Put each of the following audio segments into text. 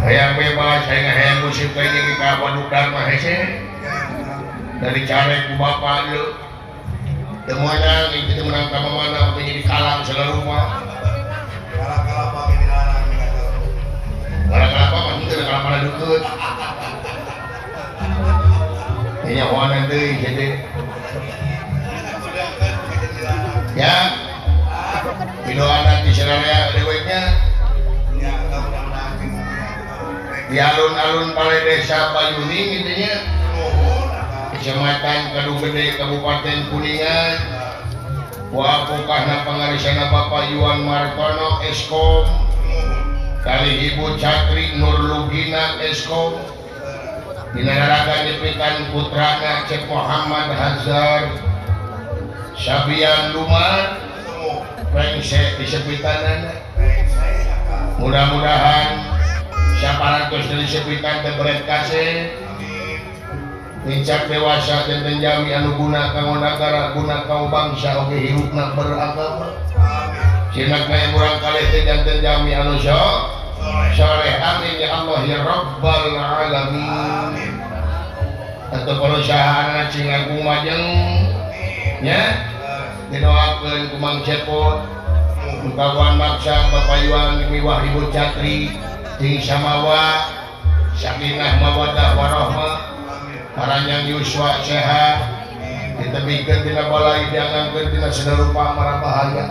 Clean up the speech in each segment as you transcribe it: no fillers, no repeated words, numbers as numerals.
Hayang bebas hayang musib kayaknya ka Waduk Dharma hese. Dari carek ku bapak ieu. Teu meunang ieu teu meunang ka mana oge jadi kalang segala rupa. Kalapa ge dilarang Kalapa mah henteu kalapa deukeut. Nya hoana deui jadi. Ya. Didoakan di sararea deweknya. Di alun-alun Balai Desa Bayuning gitu nya. Kecamatan Kadung Gede Kabupaten Kuningan. Wa pukahna pangarisana Bapak Iwan Martono Eskom. Kali Ibu Catri Nur Lugina Eskom. Dina naraga nyepikan putrana Cek Muhammad Hazar Sabian Lumar brengsek disepitanana. Mudah-mudahan saparantos disepitan teh beret kasih nincak dewasa dan menjami anu guna kanggo nagara guna kanggo bangsa oge hirupna beragama. Cinakna yang murang kalih teh janten jami anu soleh. Amin ya Allah ya Rabbal alamin. Atau perusahaan cing agung majeng nya didoakeun ku Mang Cepot kawan maksa Bapak Iwan miwah Ibu Catri ting samawa sakinah mawaddah warahmah paranjang yuswa sehat ditebikeun tina balai diangangkeun tina sadarupa mara bahaya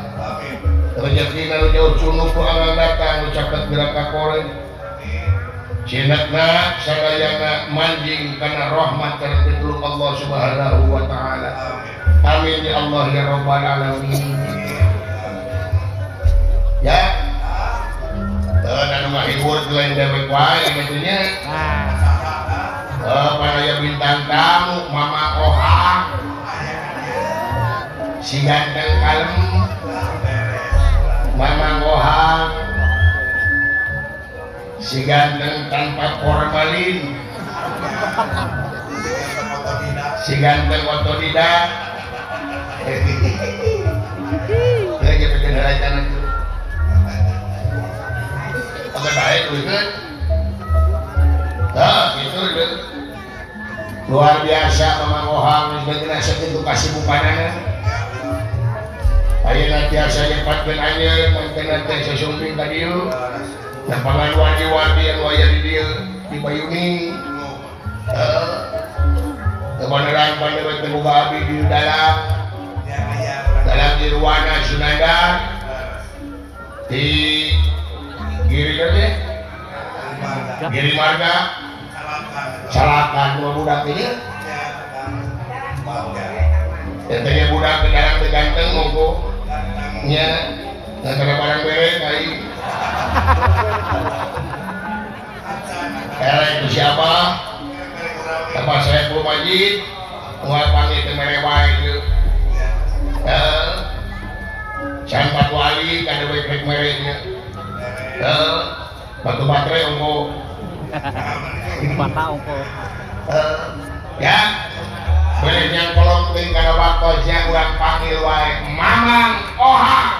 rezeki nu jauh cunuk ku angan datang nu caket gerak ka kore cinakna sadayana manjing kana rahmat kana pitulung Allah Subhanahu wa taala. Amin ya Allah ya Rabbal alamin. Ya. Anu ngahibur lain dewek wae kitu nya. Para bintang tamu Mama Ohang. Si ganteng kalem Mama Ohang. Si ganteng tanpa formalin. Si ganteng otodidak. Luar biasa Mama Ohang sakitu kasibukanana. Ayeuna tiasa nyempatkeun anjeun mangkeun teh sasumping ka dieu. Lapangan wardi-wardi anu aya di dieu di Bayuning. Kebenaran pandewe teh boga abdi di dalam. Dalam Nirwana Sunandar di Giri teh Giri Marga Salakan dua budak ini tentangnya budak ke dalam ganteng monggo nya antara barang bere kai era itu siapa apa saya perlu majid moal panggil teh mere wae ieu can batu ali kada we rek mere nya batu baterai ongko bata ongko ya boleh yang kolong ting kana waktosnya urang panggil wae Mamang Ohang.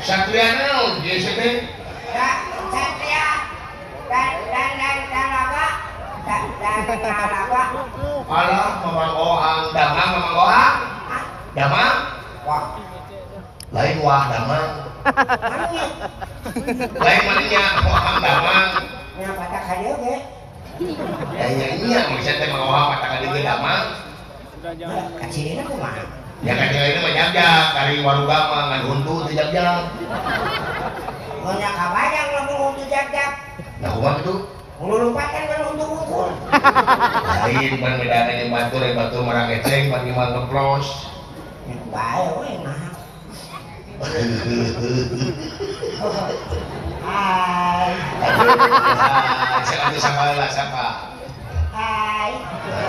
Satria naon ieu teh? Satria dan apa? Dan apa? Alah Mamang Ohang, damang Mamang Ohang. Damang? Wah. Lain wah damang. Lain maninya Ohang damang. Nya batak ka dieu ge. Ya nya nya maksud teh Mang Ohang batak ka dieu damang. Kacirina kumaha? Ya kacirina mah jam jag-jag ari waruga mah ngan huntu teu jag-jag. Nya kabayang lamun huntu jag-jag. Nah kumaha kitu? Lulumpatan kan huntu unggul. Lain pan bedana jeung batur, batur marang eceng pan imah ngeplos. Bae we nah. Hai. Hai, sapa heula sapa. Hai.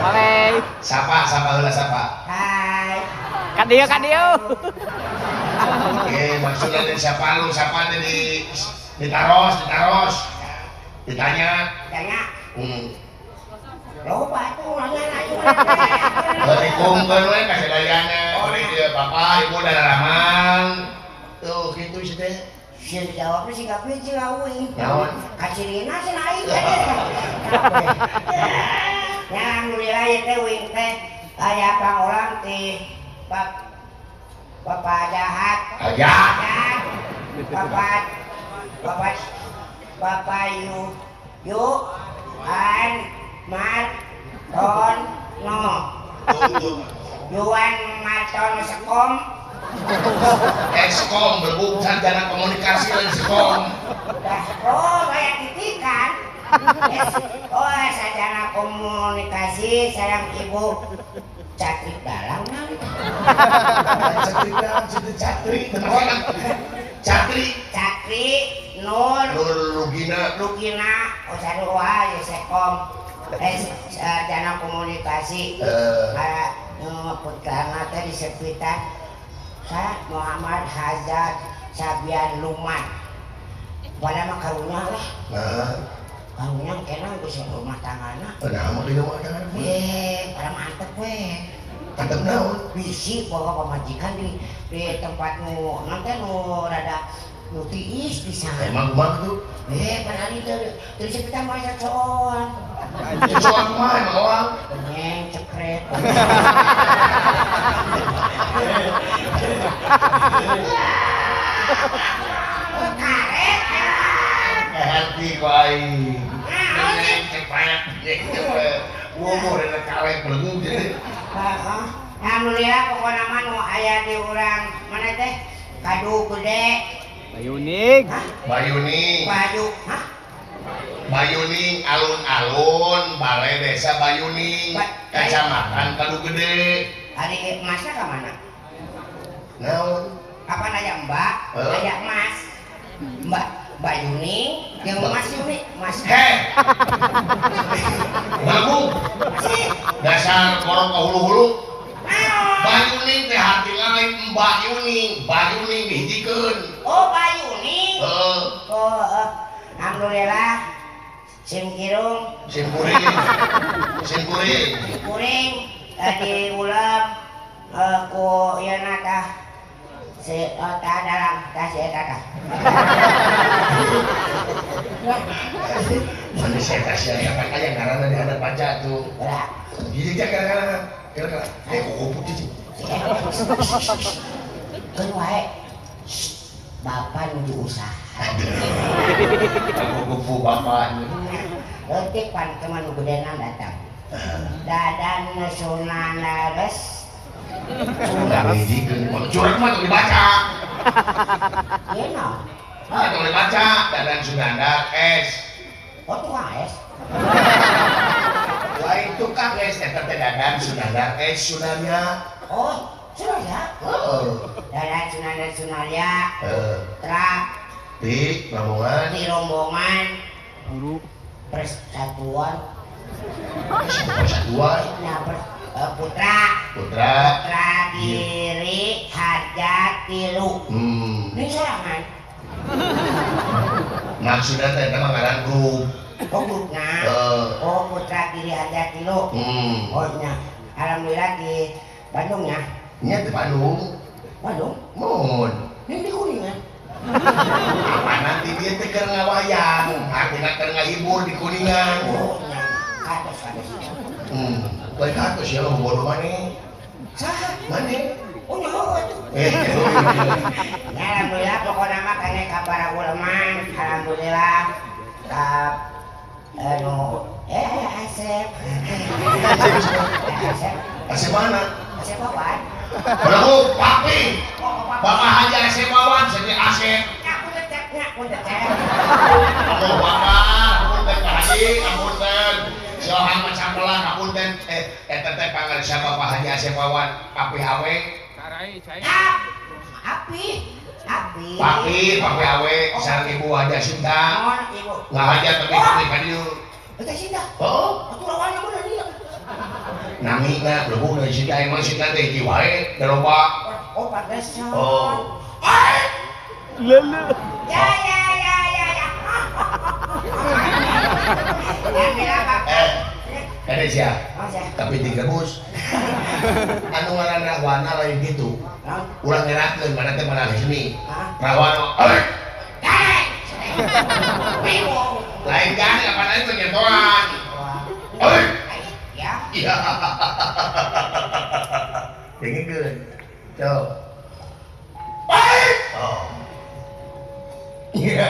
Hai. Sapa sapa heula sapa. Hai. Ka dieu ka dieu. Oke, maksudnya dari sapa lu, sapa di ditaros, ditaros. Ditanya. Ditanya. Loba tuh nanya nanya. Dikungkeun we ka sadayana. Oleh dia bapak, ibu dan ramang. Tuh kitu sih teh. Sieun dijawabna sih kabeh sih lauing. Naon? Kacirina cenah aing teh. Ya alhamdulillah ieu teh uing teh aya pangolang ti Bapak jahat. Jahat. Bapak Bapak Bapak Yu Yu An Mar Ton No. Yuan Martono Sekom. Eskom berbuk sarjana komunikasi lain sekom. Oh, kayak titikan. Oh, sarjana komunikasi sareng ibu Catrik Dalang nang. Catrik Dalang, Catrik, Catri, Catri Nur Nur Lugina. Lugina, oh sarua ya sekom. Sarjana komunikasi. Putrana teh disepitan Sa Muhammad Hazard Sabian Luman. Pada mah karunya lah. Nah. Karunya kena geus rumah tanggana. Nah, mah di rumah tanggana. Eh, pada mantep we. Mantep naon? Bisi bawa pamajikan di tempat nu nanti nu rada nu tiis pisan. Emang kumaha tuh? Eh, pan ari teu disepitan mah cocoan. Cocoan kumaha emang orang? Nyeng cepret. Karet hati ku aing. Nyeng cepret, nyeng cepret. Ngomong rada karet belenggu jadi. Heeh. Alhamdulillah pokona mah nu aya di urang mana teh? Kadu gede. Bayuning. Bayuning. Bayu, hah? Bayuning alun-alun balai desa Bayuning, kecamatan Kadu Gede. Ari emasnya ka mana? Naon? Kapan aya Mbak? Aya Mas. Mbak Bayuning jeung Mas Yuni, Mas. Heh. Bagus. Dasar korong ka hulu-hulu. Bayuning teh hartina lain Mbak Yuning, Bayuning dihijikeun. Oh, Bayuning. Heeh. Oh, alhamdulillah. Sim kirung, sim kuring. Sim kuring. Kuring di ulam ku ieu na tah si tah dalam tah si eta tah. Mana si eta si eta kan aya ngaranna di handap baca tuh. Lah. Gini aja kira-kira. Kira-kira. Eh kuku putih. Keun wae. Bapak nuju usaha. Kuku bapak. Leutik pan teman nu gedena datang. Dadan Sunanares. Sunanares. Curang mah tong dibaca. Ieu naon? Ah, tong dibaca. Dadan Sunandar S. Oh, tukang es. Lain tukang es eta teh Dadan Sunandar S Sunarya. Oh, Sunarya? Heeh. Dadan Sunandar Sunarya. Heeh. Tra di rombongan. Di rombongan. Guru Persatuan. Persatuan. Nah, Putra. Putra. Putra Giri Harja Tilu. Ini sorangan. Maksudnya teh mah ngaran grup. Oh, grupna. Oh, Putra Giri Harja Tilu. Oh, nya. Alhamdulillah di Bandung nya. Nya di Bandung. Bandung? Mun. Ini di Kuningan. Apa nanti dia teh keur ngawayang, artina keur ngahibur di Kuningan. Oh, nya. Katos katos. Baik katos ya lo bodoh maneh. Saha? Maneh. Oh, nyaho atuh. Ya alhamdulillah pokona mah kane ka para ulama, alhamdulillah. Ka anu Asep. Asep. Asep mana? Asep Wawan. Belum papi. Bapak Haji Asep Wawan seni Asep. Aduh bapak, apunten Pak Haji, apunten. Sohang macam pelan apunten eta teh pangarsa Bapak Haji Asep Wawan, papi awe. Api. Api. Papi, papi awe sareng Ibu Haji Sinta. Ngahaja tapi tapi ka dieu. Eta Sinta. Oh, atuh rawana bener ieu. Namina leuweung deui Sinta emang Sinta teh hiji wae da loba. Oh, pantesan. Oh. Lele. Ya ya ya ya ya. Ada sia. Tapi direbus. Anu ngaranna wana lain kitu. Urang ngerakeun mana teh mana sini. Rawana. Lain kan apa lain penyetoan. Ya. Iya. Dengekeun. Tuh. Oh. Iya.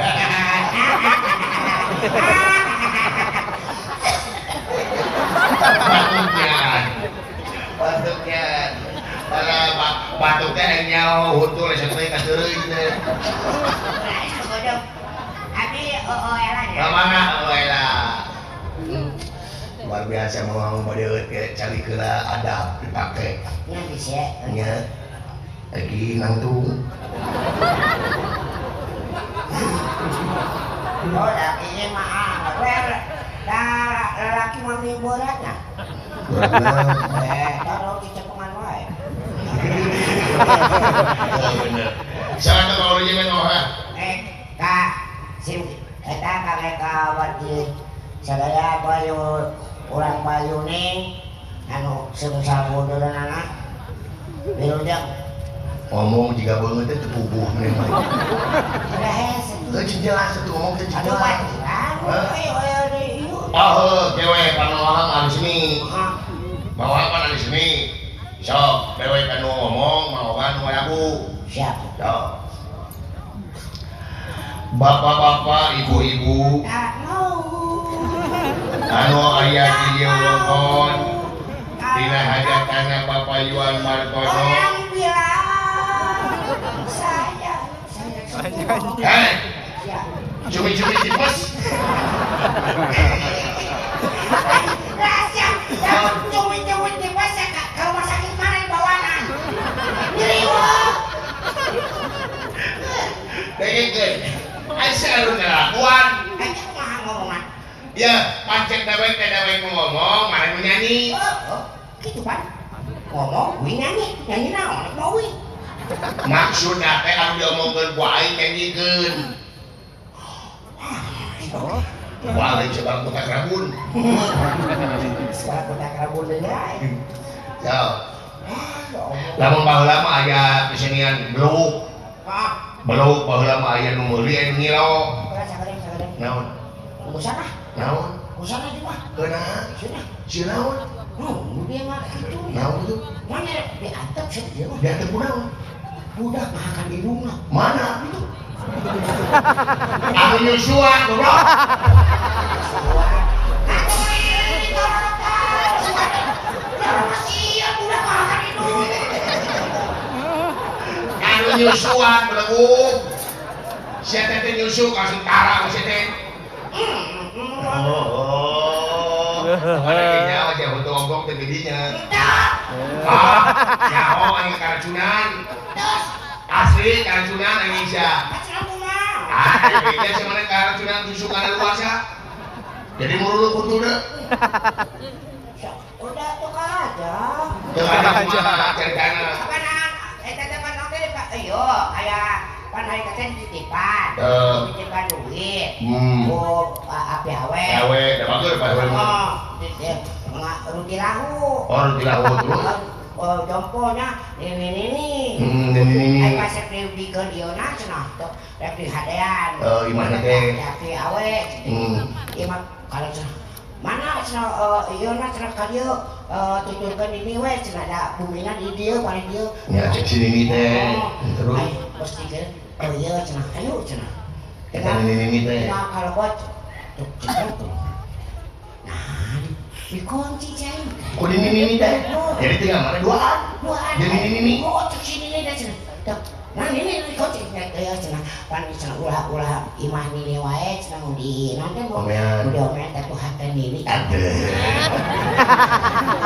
Batuknya. Batuknya. Alah batuk teh nyaho huntul teh kaseureuy teh. Abi ooelan ya. Mana ooela. Luar biasa mau bade ke cari heula adab dipake. Nya bisa. Nya. Lagi nangtung. Oh, laki mah dah lelaki mah beratna. Eh, taruh di cepengan wae. Oh bener. Salah teh mau jeung oh. Eh, ka sim eta ka mereka wargi sadaya bayu urang Bayuning anu sing sabudeureunana. Wilujeng. Ngomong jika banget teh tepuguh memang. Udah hese. Teu jelas atuh ngomong teh Aduh, jelas. Oh, dewe panohang ari sini. Mawa pan ari sini. Sok, dewe kanu ngomong, mawa nu lagu. Siap. Sok. Bapak-bapak, ibu-ibu, anu aya di dieu wongkon dina hajatana Bapak Yuan Martono. Orang bilang saya Hei, cumi-cumi tipes. Rahasia, cumi-cumi tipes ya ke rumah sakit mana bawanan? Nyeriwok. Dengekeun, asa anu ngalakuan. Aja kumaha ngomongan? Ya, pancek dewek teh dewek ngomong, mana nu nyanyi? Oh, gitu pan. Ngomong, gue nyanyi, nyanyi naon? Mau gue. Maksudna teh anu diomongkeun ku aing nyanyikeun. Wah, lain sebarang kotak rabun. Sebarang kotak rabun deui. Ya. Lamun baheula mah aya kesenian beluk. Beluk baheula mah aya nu meuli aya nu ngilo. Naon? Busana. Naon? Busana di mah. Keuna? Sina. Si naon? Nu dia mah kitu. Naon kitu? Mana diantep sih dia mah. Diantep kunaon? Budak makan di rumah. Mana? Itu. Aku nyusuan, goblok. Anu nyusuan, belegu. Sia teh nyusu ka tentara sia teh. Oh. Mana nya aja huntu ngomong teh didinya. Ah, nyaho aing karacunan. Asli karacunan aing sia. Ah, beda sama mana karacunan susu kana luasa. Jadi muruluk huntuna. Udah tuh aja. Teu ada kumaha caritana. Apana eta teh pan oge ieu aya pan hari teh dititipan. Dititipan duit. Ku api awe. Awe, da bagus Pak Awe. Oh, rugi lahu. Oh, rugi lahu terus. Oh, jomponya ini. Ini. Ai pas dibikeun ieu na cenah teh rek dihadean. Oh, imahna teh. Api awe. Ieu mah kalau cenah mana cenah ieu na cenah ka dieu tuturkeun ini we cenah da bumina di dieu paling dieu. Nya cek si nini teh. Terus ai pasti teh oh ieu cenah ayo cenah. Eta nini teh. Nah, kalau buat tuh cenah tuh. Nah, Dikunci cai. Ku di nini teh. Jadi tinggal mana duaan. Duaan. Jadi nini. Oh, cek si nini teh cenah. Nah nini dikunci nya teh cenah. Pan cenah ulah-ulah imah nini wae cenah nu di naon teh nu diomean teh ku hate nini. Aduh.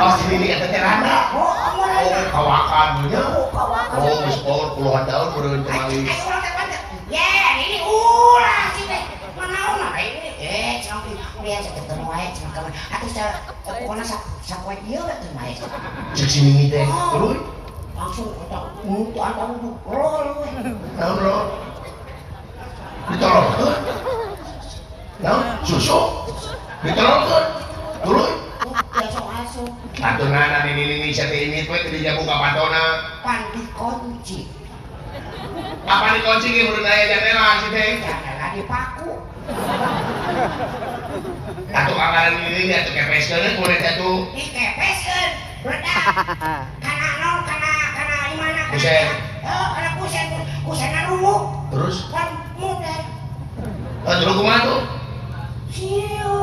Oh si nini eta teh randa. Oh, oh kawakan nya. Oh, kawakan. Oh, geus puluhan tahun meureun kemali. Ayo urang teh pan. Ye, nini ulah si teh. Manaon ini cenah biasa ketemu wae cenah kawan. Atuh pokona sapoe ieu we teh wae. Cek si nini teh. Tuluy langsung eta untuk antara roll we. Naon roll? Ditolongkeun. Naon? Susu. Ditolongkeun. Tuluy biasa asup. Atuh nana nini sia teh ini we teu dijamu ka pantona. Pan dikunci. Apa dikunci ge meureun aya jandela si teh? Jandela dipaku. Atuh anggaran ini atuh kepeskeun kulit atuh. Dikepeskeun, bedak. Kana naon kana kana imana? Kusen. Heuh, kana kusen, kusenna ruwuk. Terus kan mudah. Terus kumaha tuh? Sieu.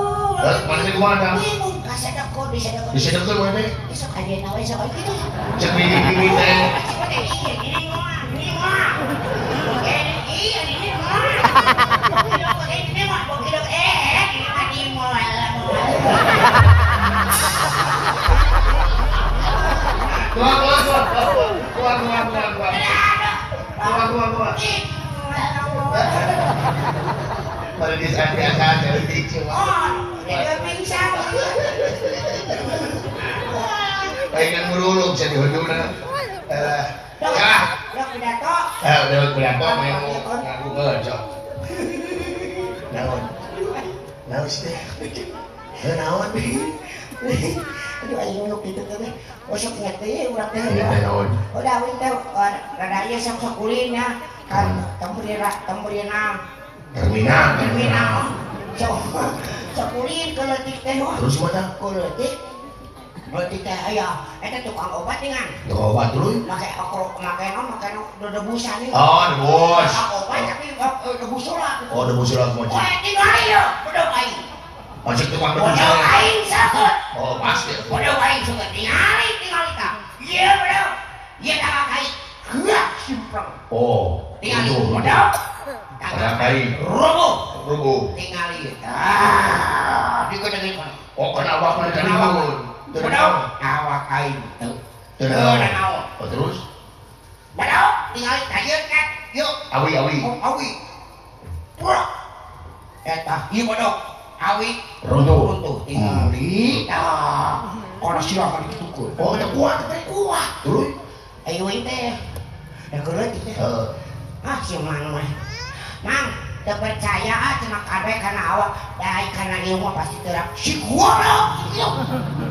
Mana sih kumaha tah? Bingung kasedekkeun disedekkeun. Disedekkeun mana teh? Besok ayeuna we sok kitu. Cek nini teh. Cek teh ieu ini mah, ini mah. Iya ini mah. Ini mah bogidok ini mah di moal. Keluar keluar keluar keluar keluar keluar. Keluar keluar keluar. Pada di saat biasa jadi cuma. Oh, pingsan. Pengen merulung jadi huduna. Ya. Dok pidato. Udah pidato mau ngaku ngejok. Naon? Naon sih teh? Naon? Aduh aing nu kitu teh. Osok nya teh urang teh. Naon? Udah aing teh rada ieu sok sok ulin nya. Kan temburina temburina. Terminal. Terminal. Sok sok ulin ke leutik teh. Terus mana? Ke leutik. Leutik teh aya eta tukang obat dengan. Tukang obat terus? Make make naon make debusan ieu. Oh, debus. Tukang obat tapi debus heula. Oh, debus heula kumaha? Wah, tinggal ieu bedog aing. Masuk tukang debus. Bedog aing seukeut. Oh, pasti. Bedog aing seukeut tingali tingali tah. Ieu bedog. Ieu tangga kai. Gerak simpreng. Oh, tingali bedog. Tangga kai. Rubuh. Rubuh. Tingali. Ah, dikedekeun. Oh, kana awak mah dikalimun. Bedog awak aing teu. Teu naon. Oh, terus? Bedog tingali tah ieu kat. Yuk. Awi awi. Oh, awi. Pura. Eta ieu bedog. Awi runtuh. Runtuh tingali. Tah. Kana silakan ditukeun. Oh, eta kuat teh. Kuat. Terus? Ayo teh. Da geuleuh teh. Heeh. Ah, si Mang mah. Mang, teu percaya ah cenah kabeh kana awak. Da kana ieu mah pasti terap. Si kuat.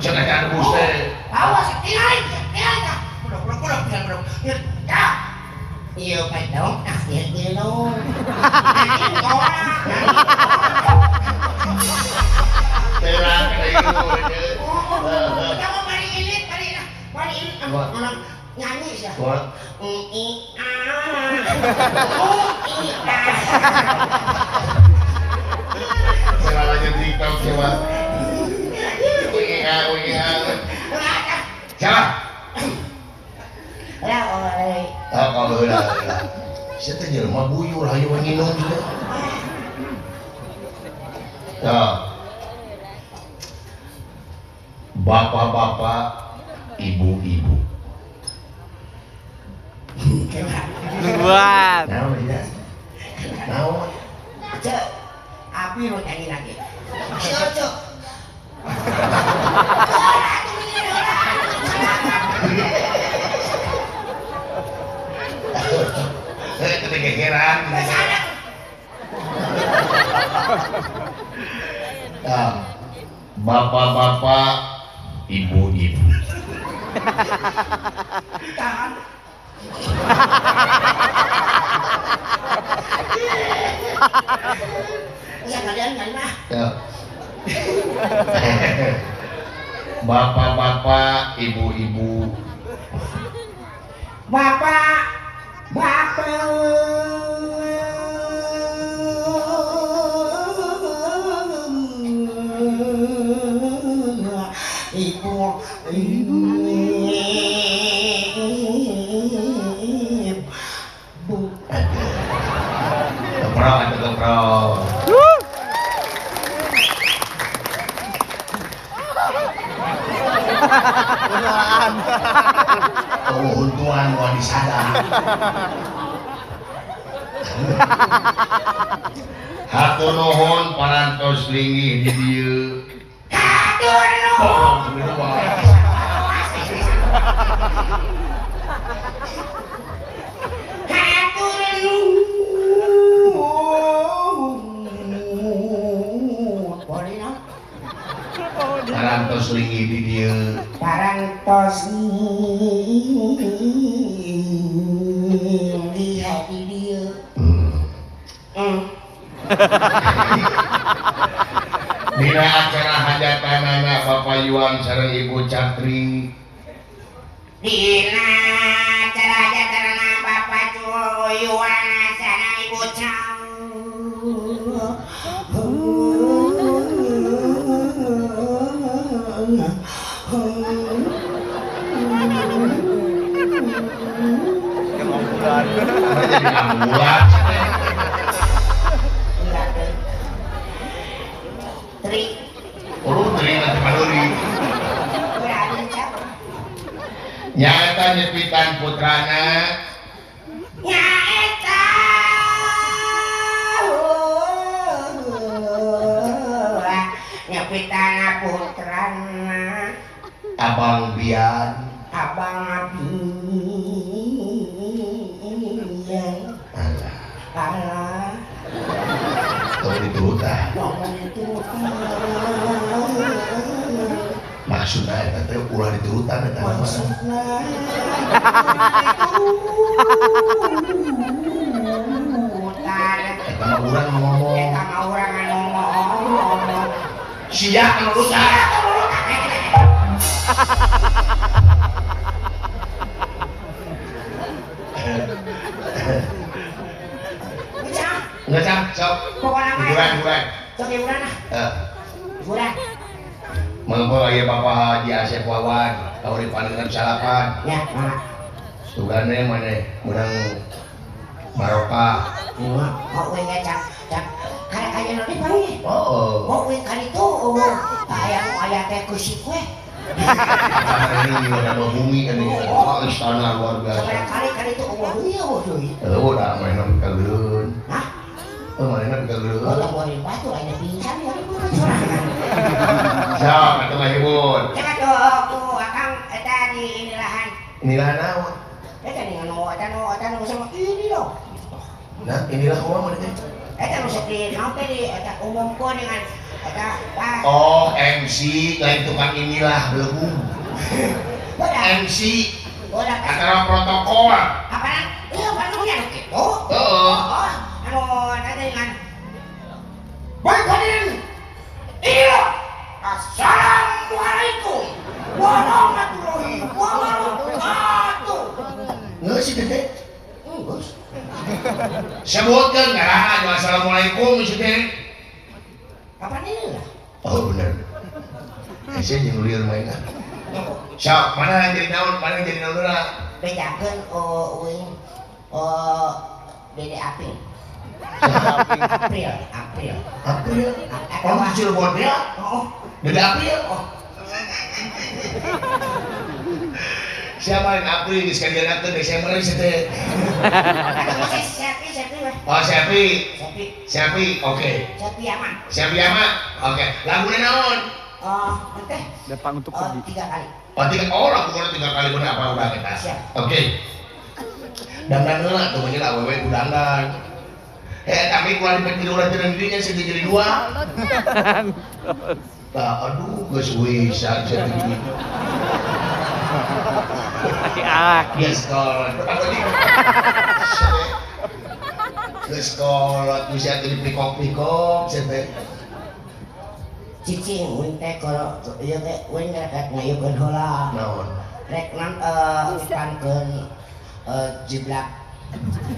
Cek eta debus teh. Awas tingali, tingali tah. Bedog bedog bedog bedog. Tah. Ieu bedog tah ieu ieu. Terang kana ieu. Kamu mari ilit, mari lah. Mari ilit orang nyanyi sih. I a U I a. Selalu TikTok coba. U I A U I A. Siapa? Lah, oleh. Ah, kalau lah. Saya teh jelema buyur hayu nginum juga. Nah. Bapak-bapak, ibu-ibu. Buat. Naon ya? Naon? Cek, api lu nyanyi lagi. Cek, cek. Kegeran. Nah, bapak-bapak, ibu-ibu. Tahan. Ya kalian kan mah. Bapak-bapak, ibu-ibu. Bapak, bapak. Sinetron. Oh, untungan mau disadar. Hatur nuhun parantos linggih di dieu. Hatur nuhun. Hatur nuhun. Parantos linggih di dieu. Parantos linggih di dieu. Dina acara hajatanana Bapak Yuan sareng Ibu Catri. Dina acara hajatanana Bapak Yuan sareng Ibu Catri. Jadi ambulan. Tri. Oh, tri nanti maluri. Nyata nyepitan putrana. Nyaeta. Nyepitan putrana. Abang Bian. Abang Bian. Alah. Alah. Tong diturutan. Maksudna eta teh ulah diturutan eta mah. Maksudna diturutan. Eta mah urang ngomong. Eta mah urang ngomong. Sia nurutan. Enggak sah, sok. Pokoknya mah. Hiburan. Sok hiburan ah. Hiburan. Mangga aya Bapak Haji Asep Wawan, kauripan dengan salapan. Ya, mangga. Sugane maneh meunang barokah. Oh, we nya cak cak karek aya nu dipanggil. Heeh. Oh, we ka ditu eueuh aya nu aya teh keusik we. Kamar ini juga ada bumi kan ini. Oh, istana luar biasa. Sabaraha kali ka ditu eueuh deui eueuh deui. Eueuh da manehna kageun. Hah? Oh, manehna kageun. Oh, boleh batu aya pingsan ya sorangan. Sok atuh mah hibur. Cek atuh ku akang eta di inilahan. Inilahan naon? Eta nih anu eta nu eta nu sama ini loh. Nah, inilah kumaha maneh teh? Eta nu sok di naon teh di eta umumkeun dengan eta. Oh, MC lain tukang inilah belegung. MC acara protokol. Apaan? Iya, apaan nu nya kitu? Heeh. Oh, anu eta dengan baik hadirin. Iya. Assalamualaikum warahmatullahi wabarakatuh. Geus sih teh. Geus. Sebutkeun ngaraha assalamualaikum sih teh. Kapan ini lah? Oh bener. Saya jeung lieur main ah. Sok, mana yang jadi naon? Mana yang jadi naon heula? Bejakeun uing Dede April. April, April. April. Oh, Cirebon ya? Oh. Dede April. Oh. Siapa yang April geus kadianakeun Desember sih teh. Siapi, siapi weh. Oh, siapi. Siapi. Siapi, oke. Siapi ama. Siapi ama. Oke. Laguna naon? Oh, teh. Datang untuk pergi. 3 kali. Oh, 3. Oh, laguna 3 kali bener apa udah kita. Siap. Oke. Dandan heula tuh nya awewe ku dandan. Eh, tapi kulah dipikir ulah jeung dirinya sih jadi 2. Tah, aduh geus wisa jadi. Aki-aki. Geus kolot. Geus kolot bisa jadi pikok-pikok cenah. Cicing uing teh kalau ieu teh uing rek ngayukeun heula. Naon? Rek nan ikankeun jiblak.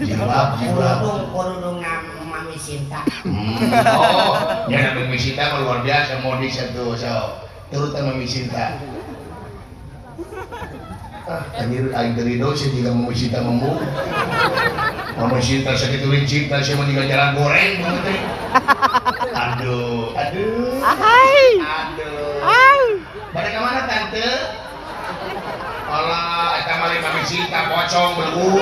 Jilbab, jilbab. Kerudung Mami Sinta. Oh, ya Mami Sinta mah luar biasa modis atuh so. Turutan Mami Sinta. Ah, anjir aing dari dosa jika Mami Sinta membu. Mama cinta sakitu cinta saya mau juga jalan goreng teh. Aduh, aduh. Ahai. Aduh. Ai. Bade ka mana tante? Alah, eta mah mami cinta pocong belgu.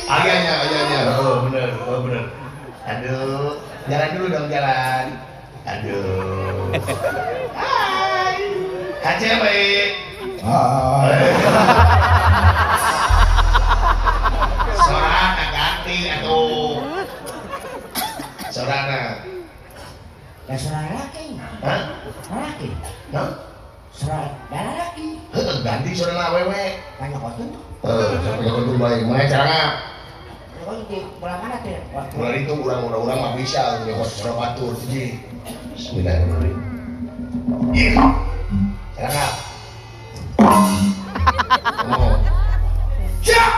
Ayahnya, ayahnya. Oh, bener, oh bener. Aduh, jalan dulu dong, jalan. Aduh. Hai. Hace baik. Hai. Sorana ganti atuh. Sorana. Ya sorana laki. Hah? Laki. Hah? Sorana laki. Heuh, ganti sorana awewe. Banyak otun tuh. Heuh, banyak otun bae. Mana carana? Di bola mana tuh? Bola itu urang-urang mah bisa nyokot sorana batur hiji. Bismillahirrahmanirrahim. Ih. Carana. Oh. Siap.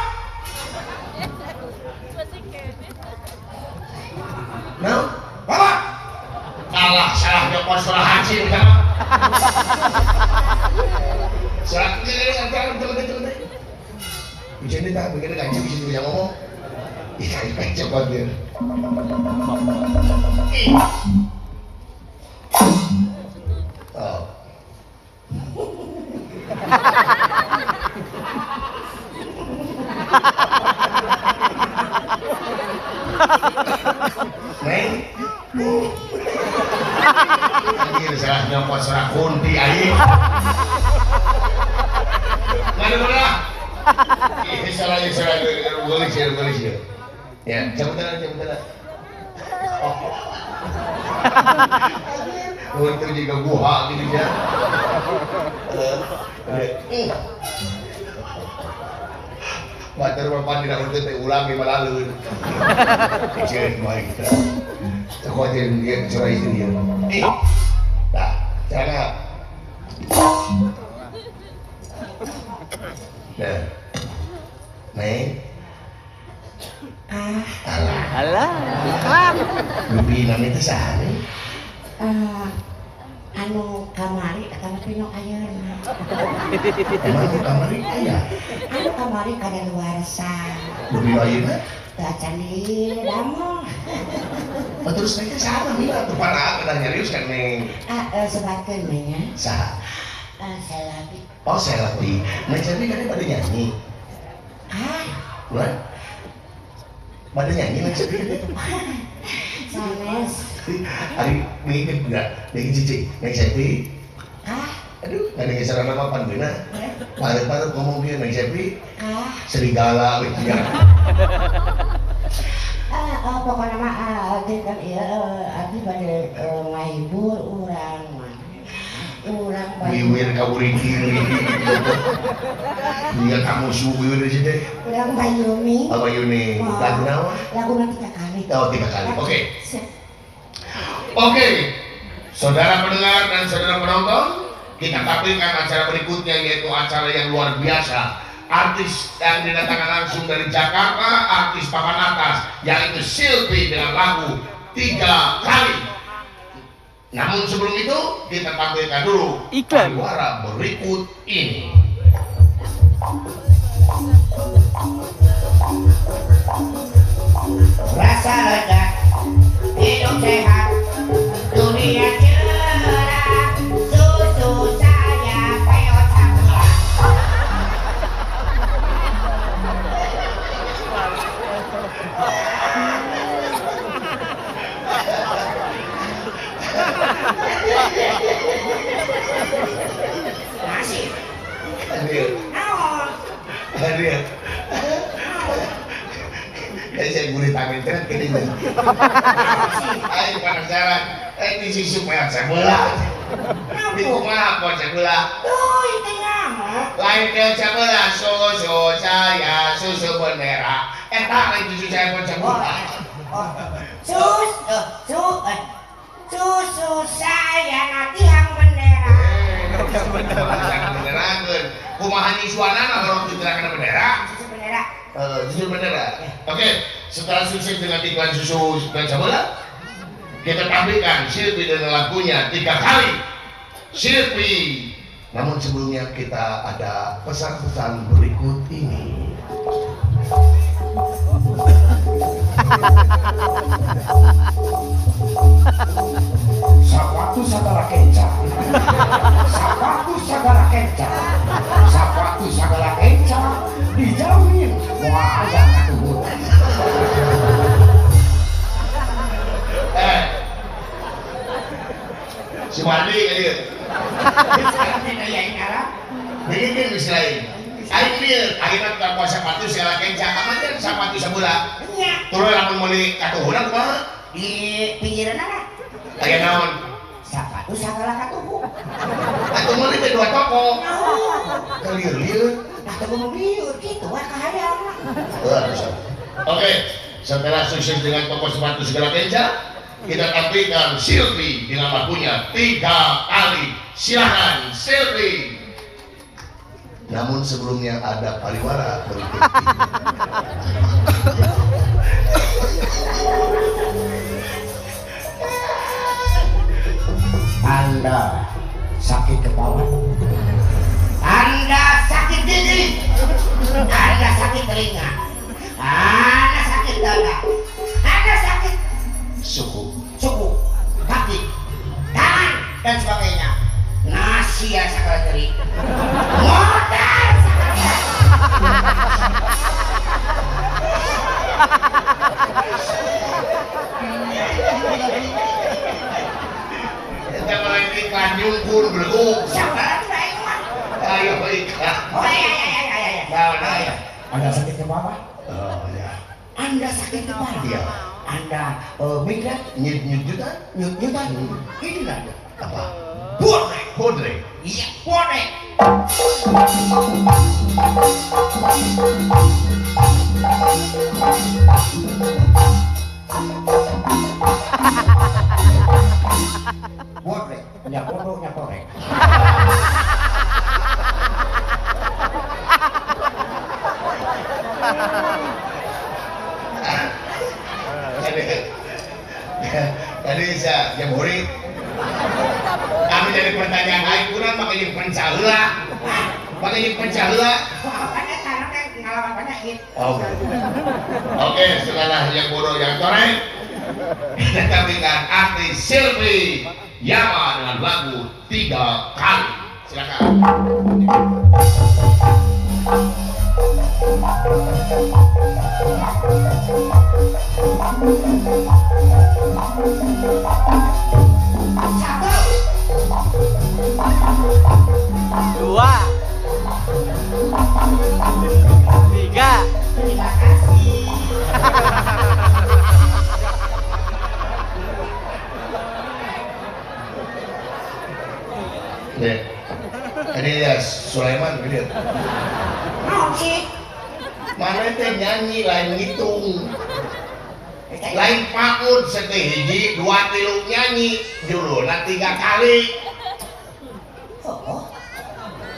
No? Bapak. Kalah salah nyokot surah haji udah. Surah ini bisa ini tak begini ganji bisa bisa ngomong. Iya, cepat dia. Oh. Neng, anjir salah nyopot surah kunti aing. Mana mana? Ini salah salah boleh sih boleh sih. Ya, cabut lah cabut lah. Untuk juga buha gitu ya. Batur bapak tidak untuk ulang di malalun. Kecil kemarin kita. Aku aja dia cerai itu dia. Nah, jangan. Nah, Neng. Alah. Alah. Iklan. Lebih nami itu saha? Anu kamari atau pino ayeuna. Emang anu kamari aya? Anu kamari kadaluarsa. Lebih ayeuna? Teu acan didamel. Oh, terus neng saha namina atuh pana kedah nyarius kan neng. Ah, sebatkeun we nya. Saha? Selapi. Oh, Selapi. Neng Selapi kan pada nyanyi. Ah. Ulah. Pada nyanyi Neng Selapi. Sanes. Ari mikir enggak, mikir cici, Neng Sepi. Ah, aduh, nggak ada sarana apa pan beuna. Parut-parut ngomong kieu Neng Sepi. Ah, serigala we nya. Pokona mah abdi kan ieu abdi bade ngahibur urang mah. Urang bade wiwir ka uriki. Dia kamu su wiwir di sini. Urang Bayumi. Oh, Bayumi. Lagu naon? Laguna 3 kali. Oh, 3 kali. Oke. Oke, saudara pendengar dan saudara penonton, kita tampilkan acara berikutnya yaitu acara yang luar biasa. Artis yang didatangkan langsung dari Jakarta, artis papan atas, yaitu Silvi dengan lagu 3 kali. Namun sebelum itu kita tampilkan dulu iklan suara berikut ini. Rasa lega, hidup sehat, dunia cerah, susu saya peot sama. Masih. Hadir. Hadir. Kayak saya gurih tangan teh gini. Ayo penasaran. Di susu peot sebelah. Di kumaha peot sebelah? Tuh, itu nyaho. Lain peot sebelah, susu saya susu bendera. Eta lain susu saya peot sebelah. Susu saya natiang bendera. Bendera benderakeun. Kumaha nyusuanana orang ditirakeun bendera? Susu bendera. Susu bendera. Oke, setelah sukses dengan iklan susu peot sebelah, kita tampilkan Silvi dengan lagunya 3 kali. Silvi. Namun sebelumnya kita ada pesan-pesan berikut ini. Sapatu sagala kenca. Sapatu sagala kenca. Sapatu sagala kenca dijamin moal aya katuhutan. Si Wandi ieu. Begini geus lain. Aing lieur, ayeuna tukang poe sapatu segala kenca, aman sapatu sabeula. Nya. Tuluy lamun meuli katuhunan kumaha? Di pinggiranna. Aya naon? Sapatu sagala katuhu. Atuh meuli teh dua toko. Kelieur-lieur. Nah, teu kudu lieur kitu we kahayang. Oke, setelah sukses dengan toko sepatu segala kenca, kita tampilkan Silvi dengan lagunya 3 kali. Silakan Silvi. Namun sebelumnya ada pariwara berikut ini. Anda sakit kepala, Anda sakit gigi, Anda sakit telinga, Anda sakit dada, Anda sakit suku, kaki, tangan, dan sebagainya. Nasi ya sakala nyeri, modal sakala nyeri. Kita main iklan nyungkur beleguk. Siapa lagi ayo mah? Ayo iklan. Oh iya. Nah, Anda sakit kepala? Oh ya. Anda sakit kepala? Iya. Anda migran? Nyut-nyutan? Nyut-nyutan? Inilah dia. Apa? Bodrek. Bodrek? Iya, bodrek. Bodrek. Nya bodoh, nya torek. Tadi saya jam huri. Kami jadi pertanyaan aing kurang make jeung pencah heula. Make jeung pencah heula. Oke, setelah yang bodoh yang torek, kita tampilkan artis Silvi Yama dengan lagu 3 kali. Silakan. 1, 2, 3. Terima kasih. Ini ya Sulaiman gitu. Mau sih? Mana teh nyanyi lain ngitung. Lain paud seteh hiji 2 3 nyanyi judulna 3 kali. Oh.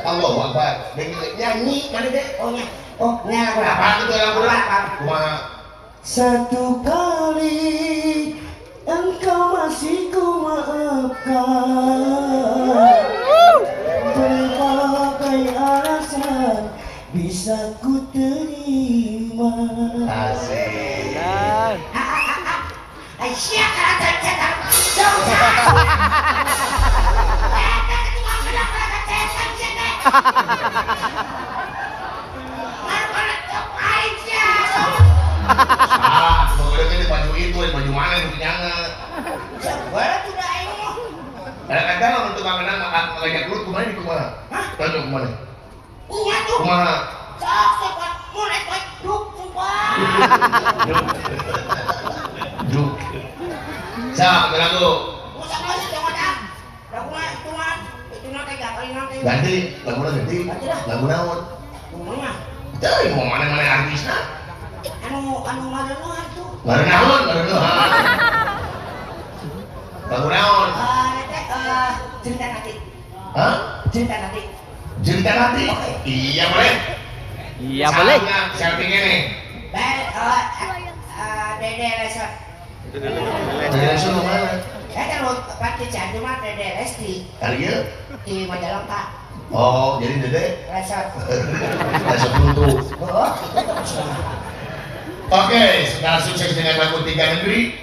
Allahu Akbar. Nyanyi mana teh? Oh nya. Oh, nya lagu apa itu lagu apa? Kumaha? 1 kali engkau masih ku maafkan. Berbagai alasan bisa ku terima. Asik. Aisyah kata cetak. Ah, pokoknya ini baju itu, baju mana yang nyanget. Kadang-kadang lamun tukang menang ngajak lu kumaha di kumaha? Hah? Tanya kumaha? Kumaha tuh? Kumaha? Sok sok mulai poe duk sumpah. Duk. Sok lagu. Usah masih jangan dah. Lagu mah itu mah itu mah teh kali nanti. Ganti, laguna ganti. Lagu naon? Kumaha? Teu mau mana-mana artisna. Anu anu mareuneuhan tuh. Mareuneuhan, mareuneuhan. Lagu naon? Cerita nanti. Hah? Cerita nanti. Cerita nanti? Okay. Iya boleh. Iya boleh. Selfie ini. Baik, Dede Lesot. Dede Lesot mana? Saya kan pati Cianjur mah Dede Lesti. Kali ya? Di Majalengka. Oh, jadi Dede? Lesot. Lesot untuk. Oh, Oke, setelah sukses dengan lagu Tiga Negeri,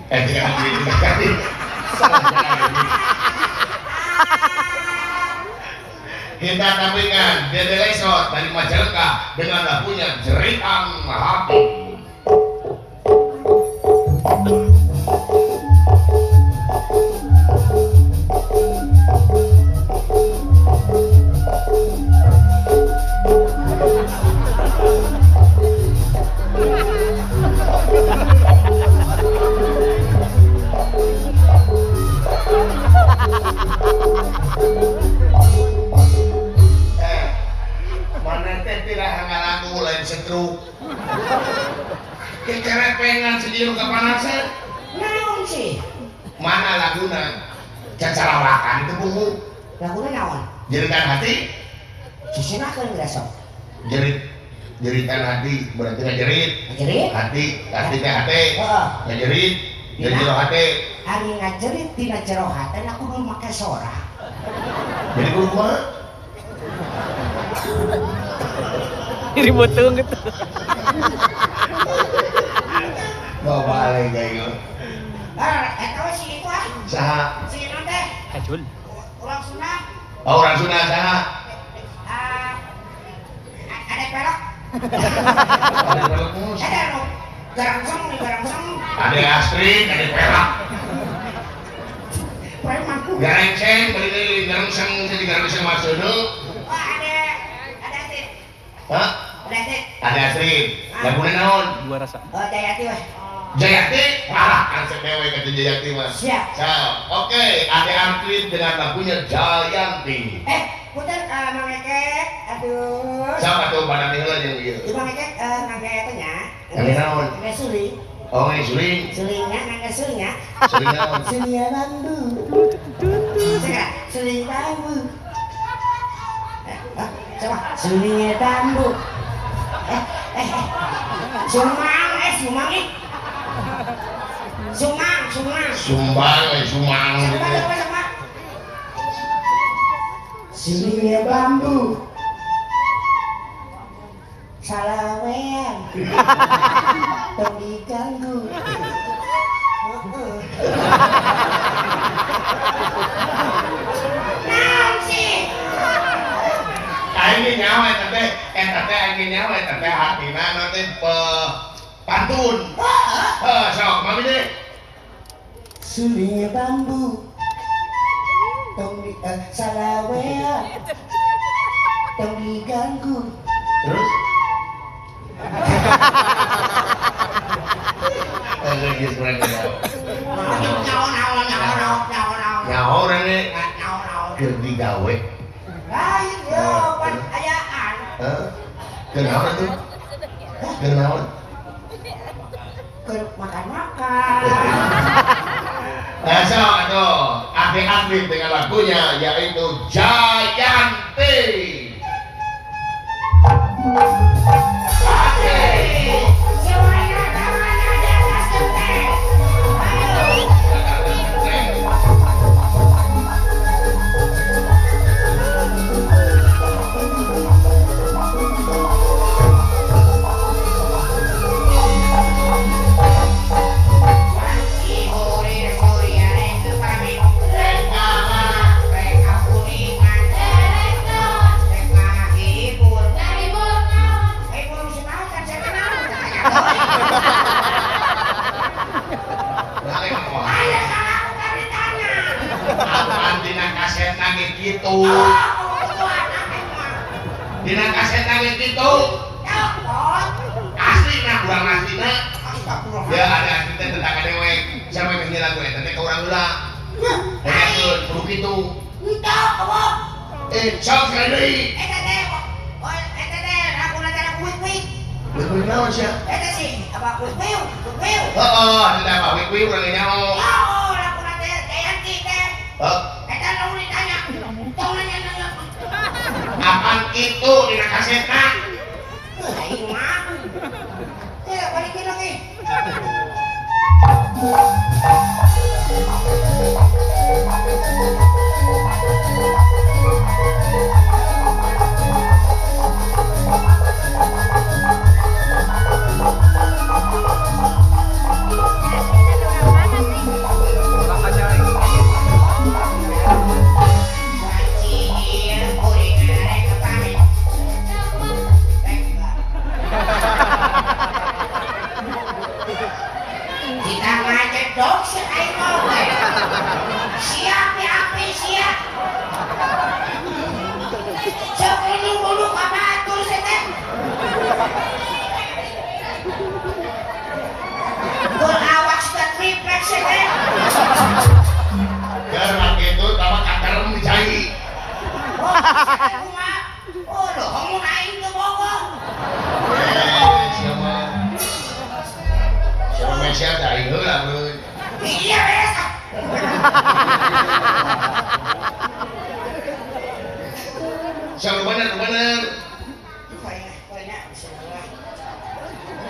Tiga Negeri, Tiga Kali. Kita tampilkan Dede Lesot dari Majalengka dengan lagunya Jeritan Hati. Mana teh tidak ngalagu lain setruk. Kekeret pengen sendiri kepanasan. Naon sih? Mana laguna? Cacarawakan itu buku. Laguna naon? Jeritan hati. Sisinakeun geura sok. Jeritan hati berarti ngajerit. Ngajerit? Hati, hati teh hati. Heeh. Ngajerit, jadi jero hati. Ari ngajerit tina jero hati aku kudu make sora. Jadi kudu kumaha? Iri boteung gitu. Bawa balik kayak gitu. Ah, eta si itu ah. Saha? Si naon teh? Kajul. Urang Sunda. Oh, urang Sunda saha? Ada pelok. Ada pelok mus. Ada nu garangseng, garangseng. Ada Astrid, ada pelok. Preman. Garengseng, beli deui garangseng jadi garangseng maksudna. Oh, ada Astrid. Hah? Ada Astrid. Ada Astrid. Laguna naon? Dua rasa. Oh, Jayati weh. Jayati, parah kansep dewe kata Jayati mah. Siap. Siap. Oke, ada Astrid dengan lagunya Jayanti. Punten Mang Ekek, aduh. Siapa tuh pada heula jeung ieu? Ieu Mang Ekek ngangge eta nya. Ngangge naon? Ngangge suling. Oh, ngangge suling. Sulingnya ngangge sulingnya. Suling naon? Suling bambu. Suling bambu. Coba sulingnya bambu. Sumang, sumang ih. Sumang, sumang. Sumbang, sumang. Coba, coba. Sulingnya bambu. Salawean. Tong diganggu. Naon sih? Aing nyawa eta teh, eta teh aing nyawa eta teh hatina teh pantun. Heuh, sok mami deh. Sulingnya bambu. Tong di salawean. Tong diganggu. Terus? Geus urang nyaho naon nyaho naon naon. Nyaho urang ge nyaho naon. Keur digawe. Lain yo pan ayaan. Heuh. Keur naon atuh? Keur naon? Keur makan-makan. Nah, sok atuh. Ade Astrid dengan lagunya yaitu Jayanti. Semuanya tangannya di atas genteng. Ayo. Gitu. Dina kaset nangis gitu. Asli nah kurang aslina. Ya ada asli teh tentang dewek. Siapa yang nyanyi lagu eta teh ka urang heula. Dengarkeun kudu kitu. Entah apa. Sok sekali deui. Eta teh oh eta teh laguna teh lagu wik-wik. Wik-wik naon sia? Eta sih apa wik-wik wik-wik. Heeh, eta apa wik-wik urang nyaho. Oh, laguna teh Jayanti teh. Heuh. Eta lamun ditanya. Tong nanya-nanya. Apaan itu dina kasetna? Aing mah. Ya, balikin lagi.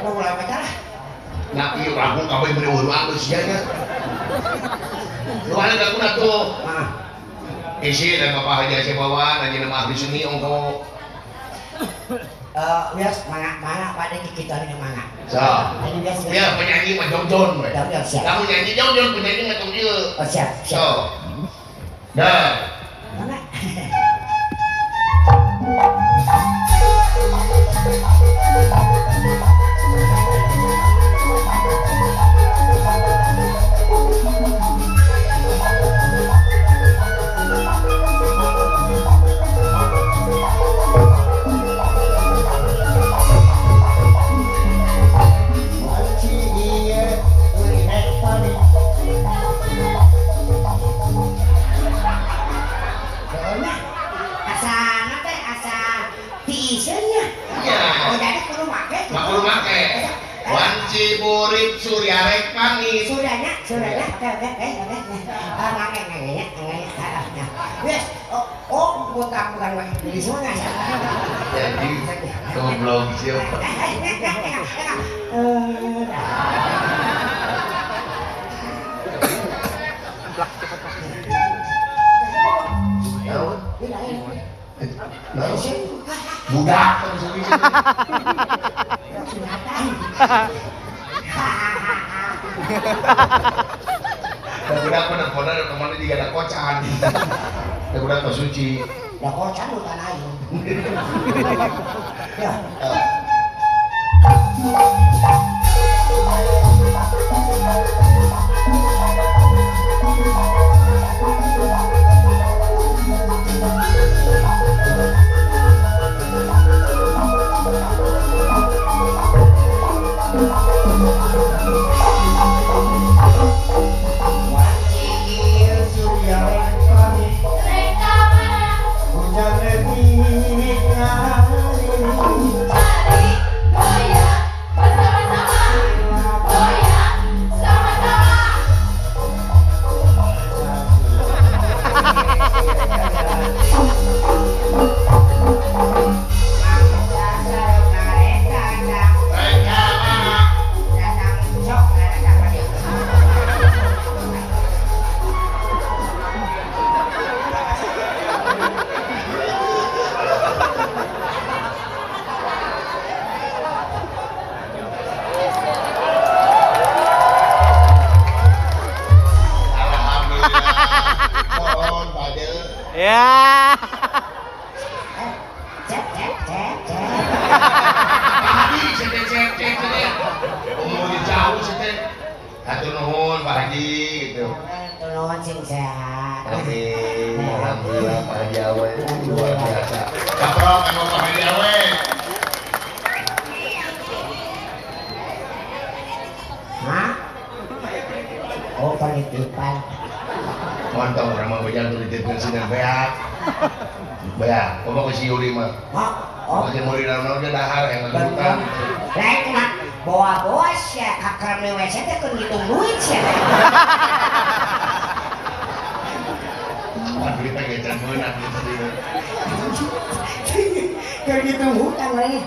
Ulah baca lah. Nah, ieu lagu kabeh meuni eueuh alus sia nya. Lu anu laguna tuh. Heeh. Isi dan Bapak Haji Asep Wawan anjeunna mah ahli seni ongko. Wios mana pada kita ini mana? So. Ya penyanyi mah jongjon we. Kamu nyanyi jongjon penyanyi mah tong ieu. Oh siap. So. Dah. Mana? Burit surya rek pamit. Suryanya, oke. Nanya. Yes, oh, bukan di sana ya. Jadi goblok siapa? Budak budak mah nelponan kemana juga ada kocan. Budak mah suci. Da kocan lu tanah air. Ya. Ya. Cek. Tadi cek. Umur jauh sih. Hatur nuhun Pak Haji gitu. Hatur nuhun sing sehat. Amin. Alhamdulillah Pak Haji Awe luar biasa. Kaprok anu Pak Haji Awe. Hah? Oh, penitipan. Mantap orang mah bejang tuh dititipkan sinan beak. Beak, komo ke si Yuli mah. Hah? Oh, si Yuli naon ge dahar yang ngedutan. Lain mah bawa-bawa sia ka krem WC teh keur ngitung duit sia. Wah, duit teh ge can meunang gitu. Keur ngitung hutang we.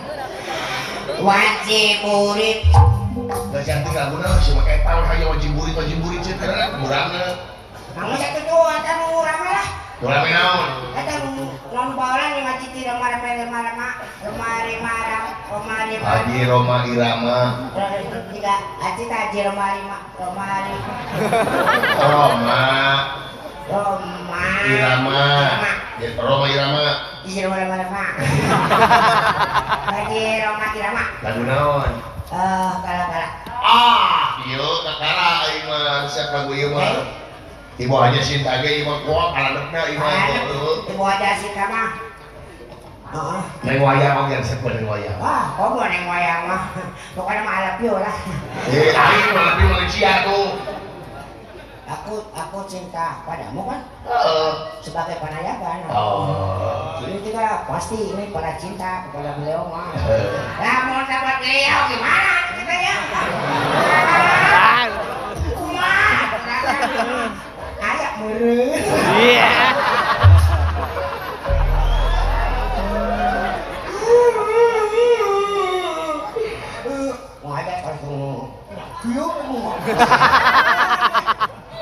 Wajib murid. Da cantik laguna si make eta we hayang wajib murid cenah teh murangna. Kamu satu dua, kan urang lah. Urang naon? Eta non baolan lima citi Roma Roma Roma Roma Roma Roma Roma. Haji Roma Irama. Tiga, Haji Haji Roma Roma Roma Roma. Roma. Irama. Ya Roma Irama. Haji Roma Roma Roma. Haji Roma Irama. Lagu naon? Kala-kala. Ah, ieu kakara aing mah resep lagu ieu mah. Ibu aja cinta ge ieu mah kuat alanepna ieu mah. Ibu aja cinta mah. Heeh. Neng wayang oge resep neng wayang. Wah, komo neng wayang mah. Pokoknya mah alap lah. Eh, aing mah lebih Malaysia tuh. Aku cinta padamu kan? Heeh. Sebagai panayagan. Oh. Ini juga pasti ini pada cinta kepada beliau mah. Lah mau dapat beliau gimana kita ya? Kumaha? Ayak meureun. Iya.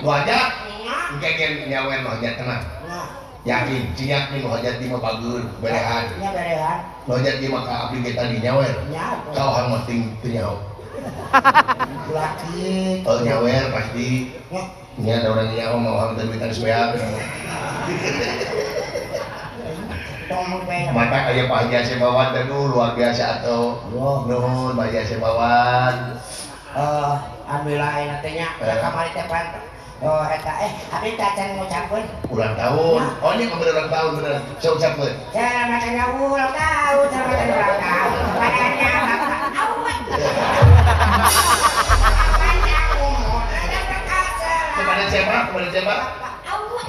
Nu hajat? Engke gen nyawer nu hajat tenang. Yakin, cing yakin nu hajat di mah bager, berehan. Nya berehan. Nu hajat di mah ka abdi ge tadi nyawer. Kau hang mah ting teu nyaho. Ulah kieu. Oh nyawer pasti. Nya ada orang nyaho mau hang teu duitan sebeak. Mata kayak Pak Haji Asep Wawan aduh luar biasa atau nuhun Pak Haji Asep Wawan. Alhamdulillah ayeuna teh nya kamari teh pan oh eta abdi teh acan ngucapkeun ulang tahun. Oh ini bener ulang tahun bener. Saya ucapkeun. Selamat ulang tahun, selamat ulang tahun. Padanya Bapak Awet. Panjang umur dan berkah selalu. Kepada siapa? Kepada siapa? Bapak Awet.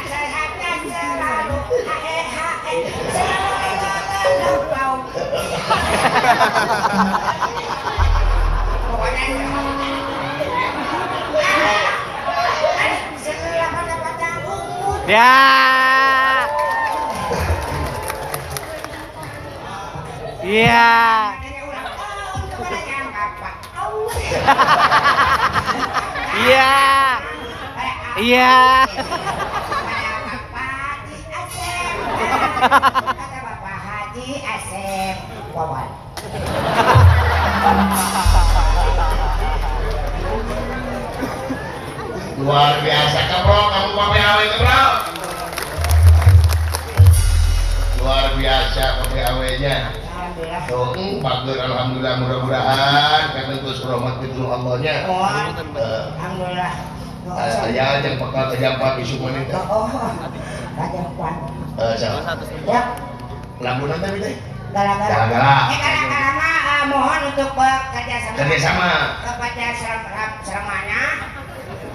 Sehatnya selalu. Hae hae. Selalu bau. Pokoknya ya. Iya. Iya. Iya. Kata Bapak Haji Asep Wawan. Luar biasa kebro, kamu Pak PAW kebro. Luar biasa Pak PAW-nya. Alhamdulillah. Tuh, bagus alhamdulillah mudah-mudahan karena terus rahmat itu Allahnya. Alhamdulillah. Saya yang bakal kejampak isu wanita. Oh, kejampak. Ya. Lagu nanti teh. Gara-gara. Gara-gara mah mohon untuk bekerja sama. Kerja sama. Kepada seramanya,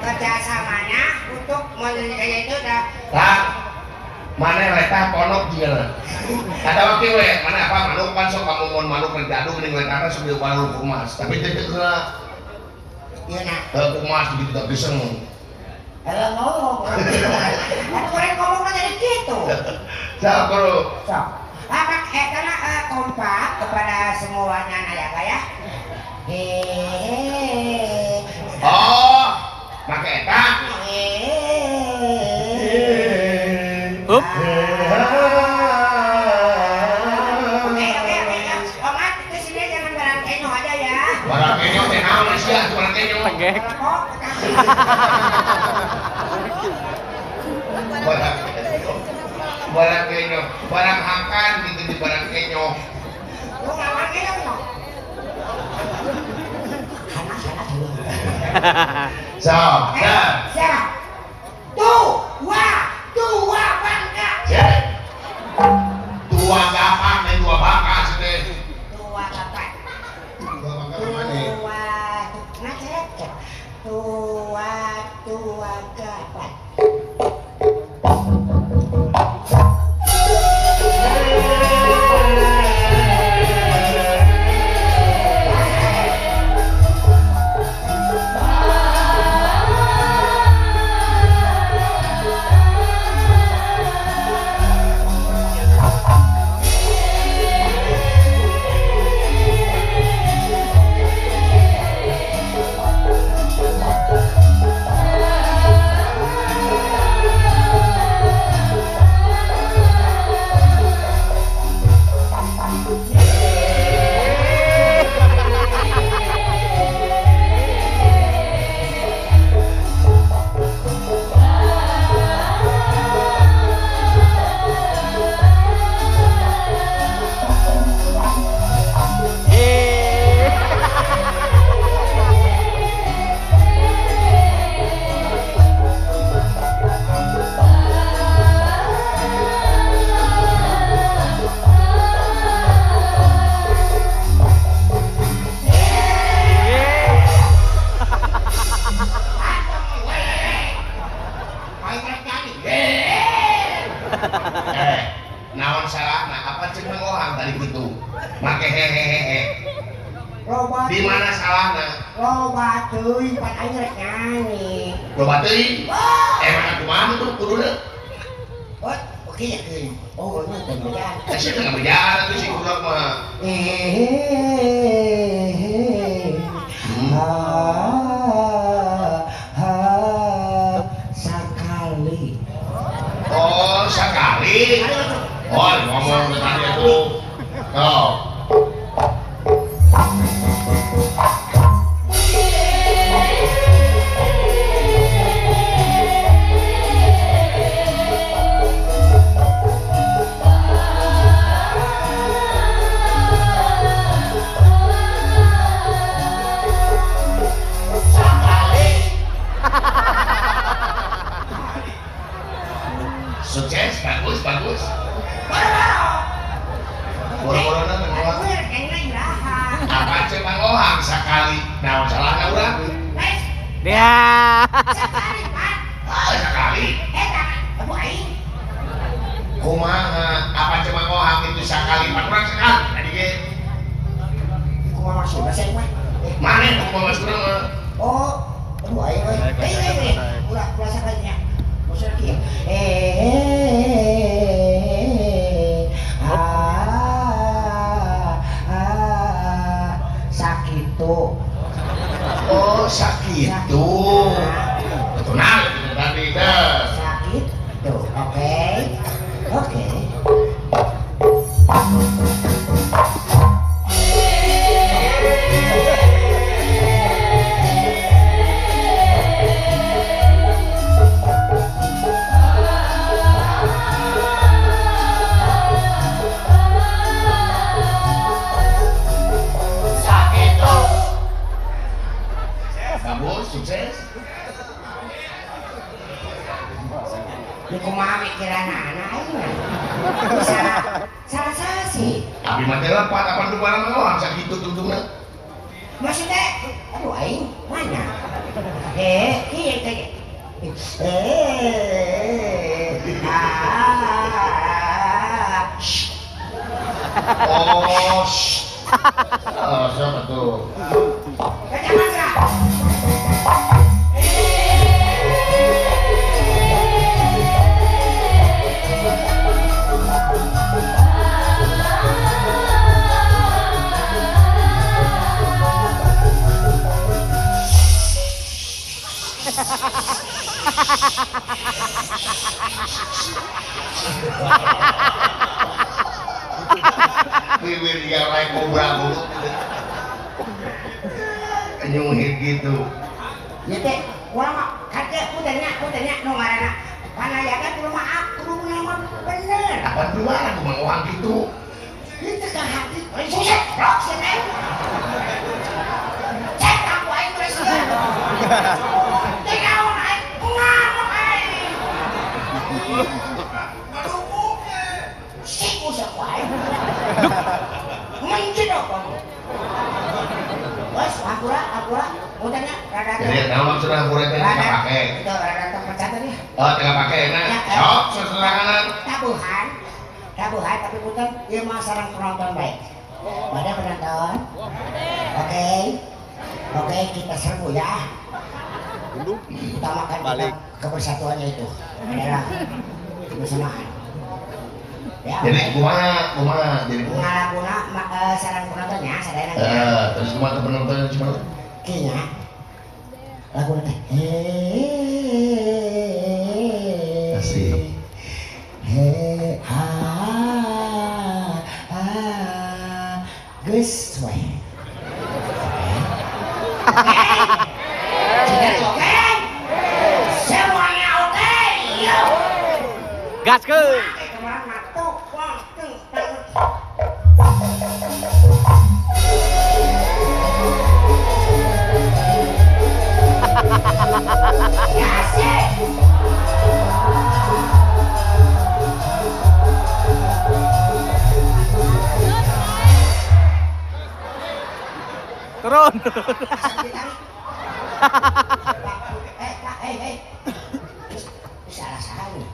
kerjasamanya untuk menjadikannya itu udah. Lah, mana letah ponok juga. Ada waktu we, mana apa manuk pan sok kamu mohon manuk rek dadu geuning letahna sok diuparan kumas. Tapi teh teu heula. Ieu na. Kumas begitu tak geseng. Halo ngomong. Atuh urang ngomongna jadi kitu. Sok bro. Sok. Apa karena kompak kepada semuanya naya ya. Hehehe. Oh, make eta. Hup. Oke, oke, oke. Omat ke sini jangan barang kenyo aja ya. Barang kenyo teh naon sia barang kenyo. Tegek. Barang kenyo. Barang kenyo, barang hakan gitu di barang kenyo. Lu ngelawan kenyo no? So, nah. Siapa? Tua, tua bangka. Tua gapak dan dua bangka sih. Tua gapak. Tua bangka mana? Tua, nah cek. Tua, tua gapak. Naon salahna apa cek orang tadi gitu make hehehe di mana salahna loba teuing pan aing rek nyanyi loba teuing emang kumaha tuh kuduna oh oke ya oh nya teh bejaan sia teh bejaan atuh si budak mah urang. Ya. Sekali, Pak. Ah, sekali. Eta, aduh aing. Kumaha? Apa cuma ngohang itu sakali? Pak urang sekali tadi ge. Kumaha maksudna sih mah? Mana kumaha maksudna mah? Oh, aduh aing euy. Eh, ulah ulah sakalinya. Maksudna kieu. Sakitu. Oh, sakitu. Betul tadi teh. Sakitu. Oke. Oke. Sakitu. Bagus, sukses. Ini kumaha mikiranana aing mah. Salah salah sih. Abi mah teh lepat apa nu barang mah sakitu tungtungna. Maksudnya, aduh aing mana? Iya teh. Oh, oh, siapa tuh? Jangan gerak. Bibir dia naik kobra bulu. Nyuhir gitu. Ya teh, urang mah kade kudanya nu ngaranna panayaga kudu mah kudu mah bener. Apa keluar aku mah orang gitu. Ieu teh ka hati, lain susah, rok sia teh. Cek aku aing geus sia. Teh naon aing ngamuk aing. Sik usah ku aing. Menjedok kamu. Wes, hampura, udahnya rada. Jadi naon maksudna hampura teh teu pake. Itu rada terpecah tadi. Oh, teu pake nah. Sok seseranganan. Tabuhan. Tabuhan tapi punten ieu mah sareng penonton baik. Pada penonton. Oke. Oke, kita serbu ya. Utamakan kita kebersatuannya itu adalah kebersamaan. Ya, jadi kumaha jadi ngalaguna sareng penontonnya sadayana. Terus kumaha ke penontonnya cuma kieu lagu teh. Asik. He ha ha geus we. Oke. Semuanya oke. Gaskeun. Turun. Salah salah nih.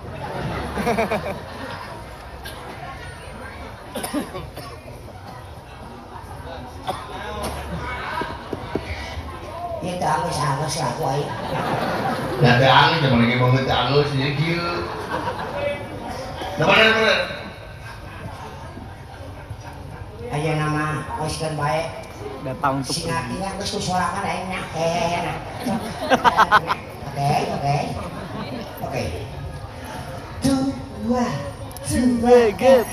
Itu angus-angus aku aing. Da teu angus zaman lagi banget angus jadi kieu. Nah bener. Aya nama geus bae. Datang untuk si ngakinya geus ku sorangan aing nya. Oke. Oke. 2 2 3.